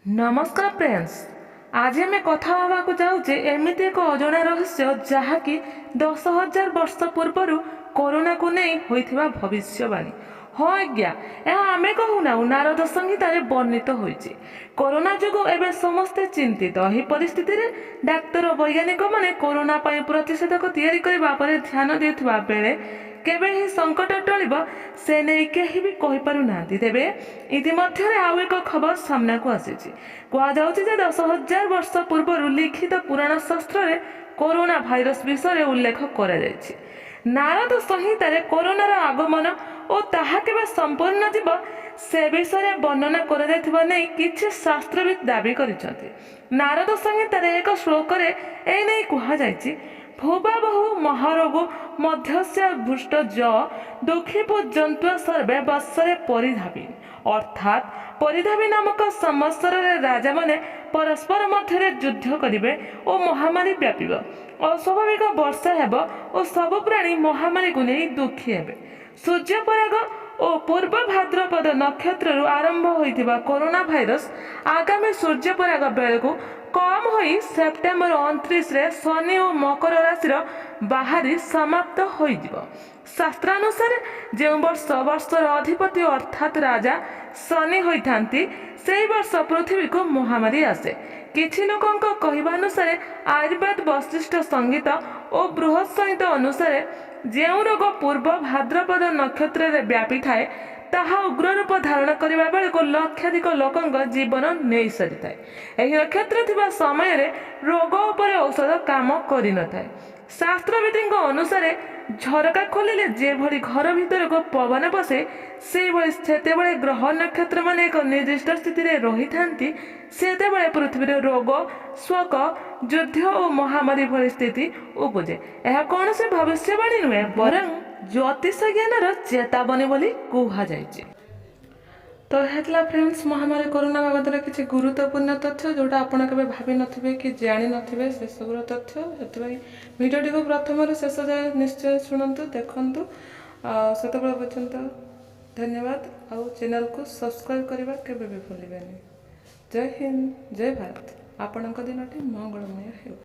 ନମସ୍କାର ଫ୍ରେଣ୍ଡସ୍, ଆଜି ଆମେ କଥା ହେବାକୁ ଯାଉଛେ ଏମିତି ଏକ ଅଜଣା ରହସ୍ୟ, ଯାହାକି 10,000 ବର୍ଷ ପୂର୍ବରୁ କରୋନାକୁ ନେଇ ହୋଇଥିବା ଭବିଷ୍ୟବାଣୀ। ହଁ ଆଜ୍ଞା, ଏହା ଆମେ କହୁନାହୁଁ, ନାରଦ ସଂହିତାରେ ବର୍ଣ୍ଣିତ ହୋଇଛି। କରୋନା ଯୋଗୁଁ ଏବେ ସମସ୍ତେ ଚିନ୍ତିତ। ଏହି ପରିସ୍ଥିତିରେ ଡାକ୍ତର ଓ ବୈଜ୍ଞାନିକମାନେ କରୋନା ପାଇଁ ପ୍ରତିଷେଧକ ତିଆରି କରିବା ଉପରେ ଧ୍ୟାନ ଦେଉଥିବା ବେଳେ କେବେ ଏହି ସଙ୍କଟ ଟଳିବ, ସେ ନେଇ କେହି ବି କହିପାରୁନାହାନ୍ତି। ତେବେ ଇତିମଧ୍ୟରେ ଆଉ ଏକ ଖବର ସାମ୍ନାକୁ ଆସିଛି। କୁହାଯାଉଛି ଯେ 10,000 ବର୍ଷ ପୂର୍ବରୁ ଲିଖିତ ପୁରାଣ ଶାସ୍ତ୍ରରେ କରୋନା ଭାଇରସ ବିଷୟରେ ଉଲ୍ଲେଖ କରାଯାଇଛି। ନାରଦ ସଂହିତାରେ କରୋନାର ଆଗମନ ଓ ତାହା କେବେ ସମ୍ପୂର୍ଣ୍ଣ ଯିବ, ସେ ବିଷୟରେ ବର୍ଣ୍ଣନା କରାଯାଇଥିବା ନେଇ କିଛି ଶାସ୍ତ୍ରବିତ୍ ଦାବି କରିଛନ୍ତି। ନାରଦ ସଂହିତାରେ ଏକ ଶ୍ଲୋକରେ ଏ ନେଇ କୁହାଯାଇଛି, ଭୁବାବହୁ ମହାରୋଗ ମଧ୍ୟସ୍ୟ ଭୃଷ୍ଟ ଜ ଦୁଃଖୀପୁ ଜନ୍ତୁ ସର୍ବେ ବତ୍ସରେ ପରିଧାବୀ। ଅର୍ଥାତ୍ ପରିଧାବୀ ନାମକ ସଂବତ୍ସରରେ ରାଜାମାନେ ପରସ୍ପର ମଧ୍ୟରେ ଯୁଦ୍ଧ କରିବେ ଓ ମହାମାରୀ ବ୍ୟାପିବ। ଅସ୍ୱାଭାବିକ ବର୍ଷା ହେବ ଓ ସବୁ ପ୍ରାଣୀ ମହାମାରୀକୁ ନେଇ ଦୁଃଖୀ ହେବେ। ସୂର୍ଯ୍ୟପରାଗ ଓ ପୂର୍ବ ଭାଦ୍ରପଦ ନକ୍ଷତ୍ରରୁ ଆରମ୍ଭ ହୋଇଥିବା କରୋନା ଭାଇରସ ଆଗାମୀ ସୂର୍ଯ୍ୟପରାଗ ବେଳକୁ କମ୍ ହୋଇ ସେପ୍ଟେମ୍ବର 29ରେ ଶନି ଓ ମକର ରାଶିର ବାହାରି ସମାପ୍ତ ହୋଇଯିବ। ଶାସ୍ତ୍ରାନୁସାରେ ଯେଉଁ ବର୍ଷ ବର୍ଷର ଅଧିପତି ଅର୍ଥାତ୍ ରାଜା ଶନି ହୋଇଥାନ୍ତି, ସେହି ବର୍ଷ ପୃଥିବୀକୁ ମହାମାରୀ ଆସେ। କିଛି ଲୋକଙ୍କ କହିବା ଅନୁସାରେ ଆୟୁର୍ବେଦ, ବଶିଷ୍ଠ ସଂହିତା ଓ ବୃହତ୍ ସଂହିତା ଅନୁସାରେ ଯେଉଁ ରୋଗ ପୂର୍ବ ଭାଦ୍ରପଦ ନକ୍ଷତ୍ରରେ ବ୍ୟାପିଥାଏ, ତାହା ଉଗ୍ର ରୂପ ଧାରଣ କରିବା ବେଳକୁ ଲକ୍ଷାଧିକ ଲୋକଙ୍କ ଜୀବନ ନେଇ ସାରିଥାଏ। ଏହି ନକ୍ଷତ୍ର ଥିବା ସମୟରେ ରୋଗ ଉପରେ ଔଷଧ କାମ କରିନଥାଏ। ଶାସ୍ତ୍ରବିଦଙ୍କ ଅନୁସାରେ ଝରକା ଖୋଲିଲେ ଯେଭଳି ଘର ଭିତରକୁ ପବନ ପଶେ, ସେଇଭଳି ସେତେବେଳେ ଗ୍ରହ ନକ୍ଷତ୍ରମାନେ ଏକ ନିର୍ଦ୍ଦିଷ୍ଟ ସ୍ଥିତିରେ ରହିଥାନ୍ତି, ସେତେବେଳେ ପୃଥିବୀର ରୋଗ, ଶୋକ, ଯୁଦ୍ଧ ଓ ମହାମାରୀ ଭଳି ସ୍ଥିତି ଉପୁଜେ। ଏହା କୌଣସି ଭବିଷ୍ୟବାଣୀ ନୁହେଁ, ବରଂ ଜ୍ୟୋତିଷ ଜ୍ଞାନର ଚେତାବନୀ ବୋଲି କୁହାଯାଇଛି। ତ ଏହା ଥିଲା ଫ୍ରେଣ୍ଡସ୍, ମହାମାରୀ କରୋନା ବାବଦରେ କିଛି ଗୁରୁତ୍ୱପୂର୍ଣ୍ଣ ତଥ୍ୟ, ଯେଉଁଟା ଆପଣ କେବେ ଭାବିନଥିବେ କି ଜାଣିନଥିବେ ସେସବୁର ତଥ୍ୟ। ସେଥିପାଇଁ ଭିଡ଼ିଓଟିକୁ ପ୍ରଥମରୁ ଶେଷ ଯାଏ ନିଶ୍ଚୟ ଶୁଣନ୍ତୁ, ଦେଖନ୍ତୁ। ଆଉ ସେତେବେଳେ ପର୍ଯ୍ୟନ୍ତ ଧନ୍ୟବାଦ। ଆଉ ଚ୍ୟାନେଲକୁ ସବସ୍କ୍ରାଇବ୍ କରିବା କେବେ ବି ଭୁଲିବେନି। ଜୟ ହିନ୍ଦ, ଜୟ ଭାରତ। ଆପଣଙ୍କ ଦିନଟି ମଙ୍ଗଳମୟ ହେଉ।